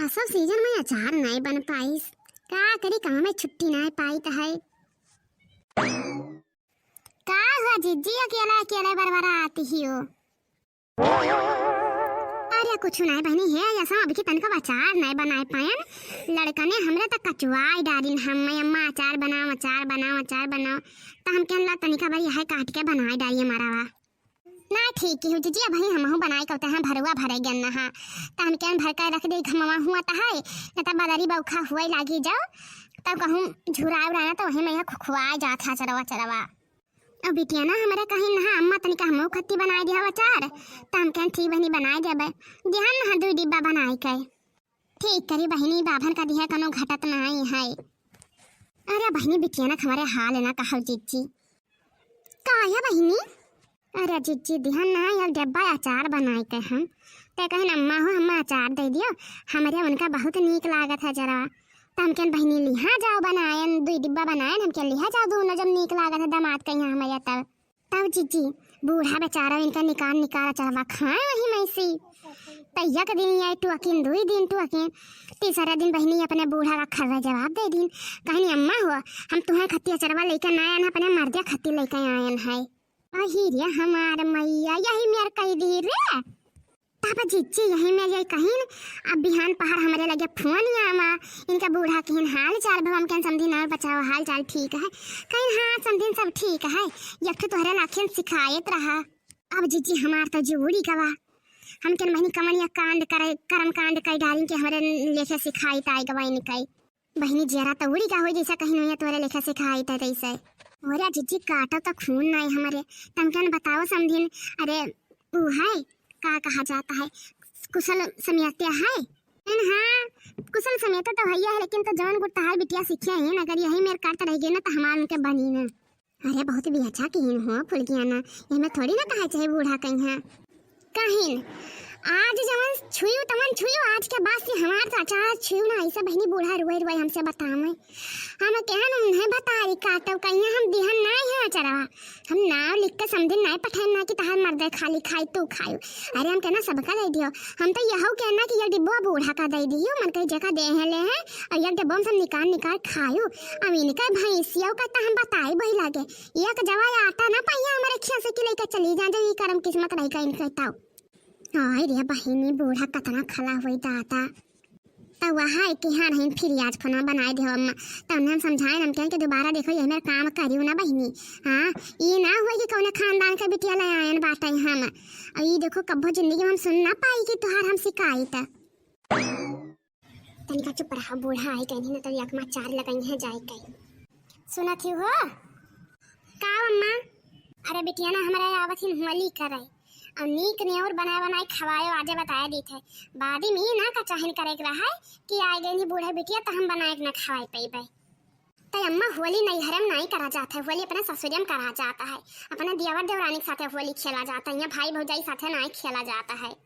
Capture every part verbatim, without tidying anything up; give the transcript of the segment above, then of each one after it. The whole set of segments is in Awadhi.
सब सीजन में अचार नाय बन पाइस, का करी, काम में छुट्टी नाय पाइत है। का हुआ जिज्जी, अकेला अकेला बरबरा आती ही हो? अरे कुछ नाय बहिनी, हे ऐसा अभी की तनका अचार नाय बनाए पायन। लड़का ने हमरे तक कचुआई डालिन, हम मैं अम्मा अचार बनाओ, अचार बनाओ, अचार बनाओ। त हम कहन ला तनिका बारी यह काट के बनाए डालिए मरावा। ना ठीक ही हो जिज्जी, अभी हमहू बनाए कहते हैं भरुआ भरे गन हा। त हम कहन भर के रख दे, घमवा हुआ त है, न त बदरी बौखा हुए लागी जाओ, तब कहूँ झुराए उड़ाना त वही में यहाँ खुखुआए जात है चरवा चरवा। अब बिटिया ना हमरे कहिन हा, "अम्मा तनिका हमहू खत्ती बनाए दिया अचार।" त हम कहन, "ठीक बहिनी बनाए देबे।" दिहन हा दुई डिब्बा बनाए के। ठीक करी बहिनी, बाभन का दिहे कौनो घटत नाई है। अरे बहिनी बिटिया ना हमरे हाल ना कहव जिज्जी। का या बहिनी? अरे जिज्जी दिहन ना एक डिब्बा अचार बनाए के हम। ते कहिन, "अम्मा हो हमें अचार दे दियो।" हमरे उनका बहुत नीक लागत है जरा। त हम कहन, "बहिनी लिहा जाओ बनायन, दुई डिब्बा बनायन, हम कहन लिहा जाओ दोनों जब नीक लागत है दामाद के यहाँ हमें तब।" तब जिज्जी, बूढ़ा बेचारा इनका निकार निकार अचरवा खाए वही में से। त एक दिन ये टुअकिन, दुई दिन टुअकिन, तीसरा दिन बहिनी अपने बूढ़ा का खर्रा जवाब दे दीन। कहिन, "अम्मा हो, हम तुम्हें खत्ती अचरवा लेके ना आयन, अपने मर्दे खत्ती लेके आयन है।" अही रे हमार मैया, यही मेर कही दी रे। तब जिज्जी यही में यही कहिन, अब बिहान पहर हमरे लगे फोन आवा, इनका बूढ़ा कहिन हाल चाल, भवा हम कहन समधिन और बचाओ हाल चाल ठीक है, कहिन हाँ समधिन सब ठीक है, एक ठो तोहरे लाखिन सिखायत रहा। अब जिज्जी हमार तो जुड़ी गवा, हम कहन बहिनी कमनिया कांड करे, कर्म कांड कई डालिन के हमरे लेखे सिखाई ताई गवा इनकई। बहिनी जियरा तो उड़ी का होई जैसा कहिन हुई तोरे लेखे सिखाई ता तैसे। ओरे जिज्जी काटो तो खून नाई हमरे, तम कहन बताओ समधिन, अरे ऊ है, का कहा जाता है, कुशल समियात्या है? कहन, हाँ, कुशल समियात्या तो भैया है, लेकिन तो जवन गुट तहार बिटिया सीखे हैं ना, अगर यही मेर करत रह गए ना, तो हमार उनके बनी ना। अरे बहुत भी अच्छा किहिन हो फुलगियाना, एमे थोड़ी ना कहा चाहे बूढ़ा कहीं है। कहिन, आज जवन छुयू तवन छुयू, आज के बाद से हमार तो अचार छुयू ना, ऐसा बहिनी बूढ़ा रुए रुए हमसे बतावे। हम कहन उन्हें बताई काटो कहिया हम दिहन नाई है अचरवा। हम नाव लिख के समधिन नाई पठाइन ना कि तहार मर्दे खाली खाई तू खायू। अरे हम कहना सबका दे दियो। हम तो यहू कहना कि ये डिब्बा बूढ़ा का दे दियो, मन कही जगह दे हैं ले हैं, और ये डिब्बा में सब निकाल निकाल खायू। अब इनका भैंसियों का तो हम बताई बही लागे। एक जवा आटा ना पाइया हमारे खिया से कि लेके चली जा, जो ये करम किस्मत रही का इनके ताऊ। आय रे बहिनी, बूढ़ा कतना खला होई दादा। त वहा एक के यहाँ रहीन, फिर आज फोनवा बनाए देहो अम्मा। त उन्हें हम समझाए, हम कहें कि दोबारा देखो, ये मेरा काम करियो ना बहिनी। हाँ, ये ना हुआ कि कौने खानदान का बिटिया ले आयन बाटे हम। और ये देखो, कब्बो जिंदगी में हम सुन ना पाई कि तुहार हम शिकायत। तनिका चुप रहा, बूढ़ा आई कहीं ना, तब यकमा चार लगाई है जाए कहीं। सुनत ही हो? का अम्मा? अरे बिटिया ना, हमारे आवत ही होली करे। अब नीक नेउर बनाए बनाए खवाए, आजे बताए दी थे। बादी में ना का चाहन करे के रहा है कि आ गई बूढ़ा बिटिया, तो हम बनाए के ना खवाए पइबे। त अम्मा, होली नैहरे में नाई करा जात है, होली अपने ससुरे में करा जाता है। अपने दियावर देवरानी के साथे होली खेला जाता है, यहाँ भाई भौजाई साथे नाई खेला जाता है।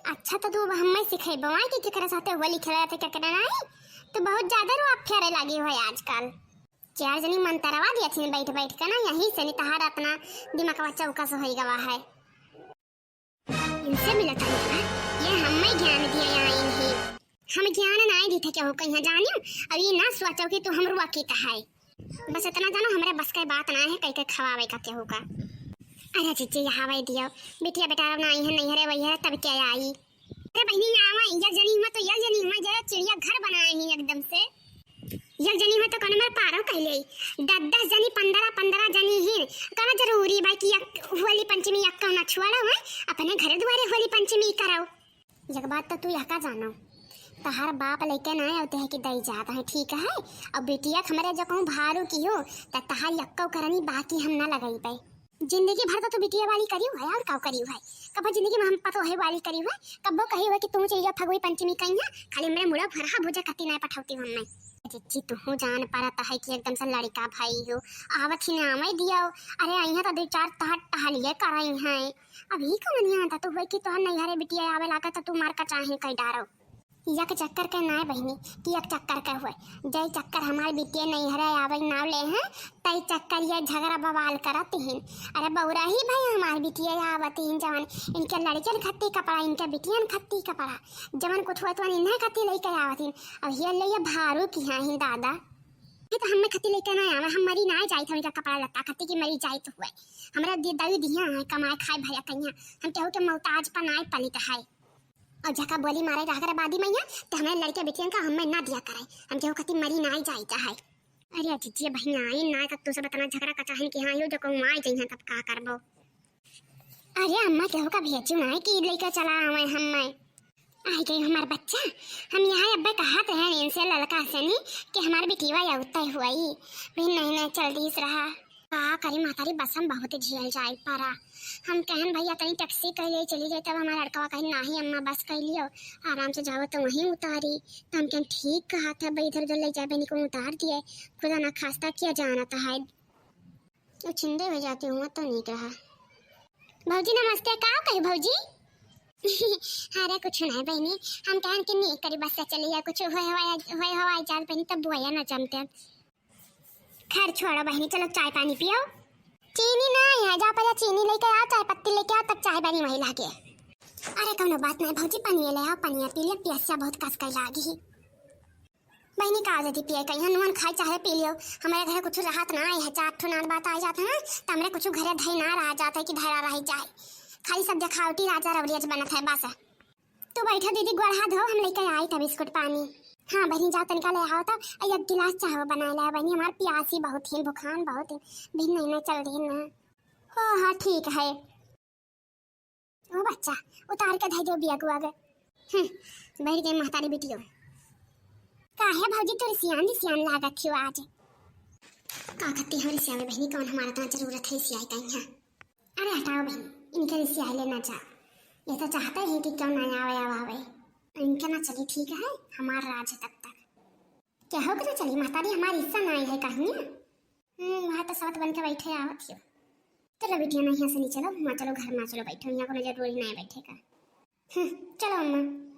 अच्छा, त तू अब हम्मे सिखइबो आय कि केकरे साथे होली खेला जाता है, केकरे नाई? तू बहुत ज्यादा रुआ फेरे लगी हो आजकल। चार जनी मंतरवा दिया थी बैठ बैठ के ना, यही से नहीं तहार अपना दिमागवा चौकस होई गवा है। इनसे मिलत हई का? ये हम्मे ज्ञान दिया यहाँ इन्हीं। हम ज्ञान नाय दी थे केहू कहीं जानियो। अब ये ना सोचो कि तू हमरो अकीत है। बस इतना जानो, हमरे बस के बात ना है कह के खवावे का केहू का। अरे जीजी, यहाँ वही दियो। बिटिया बेटा ना आई है, नहीं हरे वही है, तब क्या आई? अरे बहिनी, आवा, एक जनी हुआ तो एक जनी हुआ, जरा चिड़िया घर बनाए ही एकदम से। एक जनी में तो कौन में पारो कहले, दस दस जनी, पन्द्रह पन्द्रह जनी ही। कौन जरूरी बा कि एक होली पंचमी एक कौन छुआड़ा हुआ, अपने घर दुआरे होली पंचमी करो। एक बात तो तू यह का जानो, तहार बाप लेके ना होते हैं कि दई जाता है, ठीक है? और बिटिया के हमरे जो कहूँ भारू की हो, त तहार यक्को करनी बाकी हम ना लगाई पाए। जिंदगी भर तो तू बिटिया वाली करी है और का करी है? कब जिंदगी में हम पतो है वाली करी है? कब्बो कही है कि तू चलिया फगुई पंचमी कहीं है, खाली मेरे मुड़ा भरहा भुजा कती नहीं पठौती हूँ मैं। जिज्जी, तू जान परत है कि एकदम से लड़का भाई हो, आवत ही ना आवे दियो। अरे, आई है तो दो चार तहट टहलिए कराई है। अब ई कौन यहाँ था? तू हुए कि तोहर नैहरे बिटिया आवे लागा तो तू मार का चाहे कई डारो। एक चक्कर के नाय बहिनी, कि एक चक्कर के हुए। जय चक्कर हमार बिटिया नैहरे आवे नाव ले हैं, तय चक्कर ये झगड़ा बवाल करत हिन। अरे बउरा ही भाई, हमार बिटिया आवत हिन जवन, इनके लड़कियन खत्ती कपड़ा, इनके बिटियन खत्ती कपड़ा, जवन कुछ हुआ तो इन्हें खत्ती लेके आवत हिन। अब ये ले ये भारू की हाँ हिन दादा। ये तो हमें खत्ती लेके ना आवे, हम मरी ना जाइत, हम इनका कपड़ा लत्ता खत्ती की मरी जाइत हुए। हमरा दे दई दिया है, कमाए खाए भया कहिया, हम केहू के मोहताज पर ना पलित है। और जका बोली मारे रह करे बादी मैया, तो हमारे लड़के बिटियन का हमें ना दिया करे, हम केहू खत्ती मरी ना जाइत है। अरे जिज्जी बहिन आई ना, तब तू सब इतना झगड़ा कचाहिन कि हाँ यो जो कहूँ आ जइहन तब का करबो। अरे अम्मा केहू का भेजू ना कि लेके चला आवे हमें। आई गई हमार बच्चा, हम यहाँ अब्बे कहत रहे इनसे ललका से नी कि हमार बिटिया या उत्ते हुई, भी नहीं नहीं चल दीस रहा। का करी महतारी, बस हम बहुत झेल जाए पारा। हम कहन भैया तनी टैक्सी कर ले चली जाए, तब हमारा लड़का कही नाही अम्मा बस कर लियो, आराम से जाओ तो वहीं उतारी। तो हम कहन ठीक कहा था भाई, इधर उधर ले जाए बहनी को उतार दिए, खुदा ना खास्ता किया जाना था है। क्यों छिंदे हो जाती हूँ तो नहीं कहा। भौजी नमस्ते, का कही भौजी? अरे कुछ नहीं बहनी, हम कहन कि नहीं करी बस से चली जाए, कुछ हुए हवाई हुए हवाई जहाज बहनी तब बुआया ना जमते। खैर छोड़ो बहनी, चलो चाय पानी पियो। चीनी ना है, जा पहले चीनी लेके आओ, चाय पत्ती लेके आओ, तब चाय बनी वही लागे। अरे कौनो बात नहीं भौजी, पानी ले आओ, पानी पी लिया, प्यासा बहुत कस कर लागी। बहनी का जदी पिए कहीं नून खाई चाहे पी लियो, हमारे घरे कुछ रहत ना है, चार ठो नार बात आ जात है ना, तो हमरे कुछ घरे धई ना रह जात है कि धरा रह जाए, खाली सब देखावटी राजा रवलियज बनत है बस। तू बैठा दीदी, गोड़ हाथ धो, हम लेके आई था बिस्कुट पानी। हाँ बहनी, जाओ तनिका ले आओ तो, आ एक गिलास चाहो बना ले बहनी, हमार प्यासी बहुत ही, भुखान बहुत ही, भी नहीं नहीं चल रही ना। हो हाँ ठीक है। ओ बच्चा, उतार के धई दो बिया गुआ गे। हम्म, बैठ गई महतारी बिटियो। काहे भौजी तू रिसियान रिसियान लागत थियो आज? का करती हम रिसियावे बहनी, कौन हमारा इतना जरूरत है रिसियाई का यहाँ? अरे हटाओ बहन, इनके रिसियाई लेना जा। ये तो चाहते हैं कि क्यों ना आवे, आवे, आवे। इनके ना चली ठीक है, हमार राज है तब तक। क्या हो के ना चली महतारी, हमारी हिस्सा ना आई है कहीं। हम्म, वहाँ तो सवत बन के बैठे आवत हो। चलो बिटिया, ना यहाँ से नहीं चलो, वहाँ चलो घर में चलो बैठो, यहाँ कोनो जरूरी नहीं है बैठे का। हम्म, चलो अम्मा।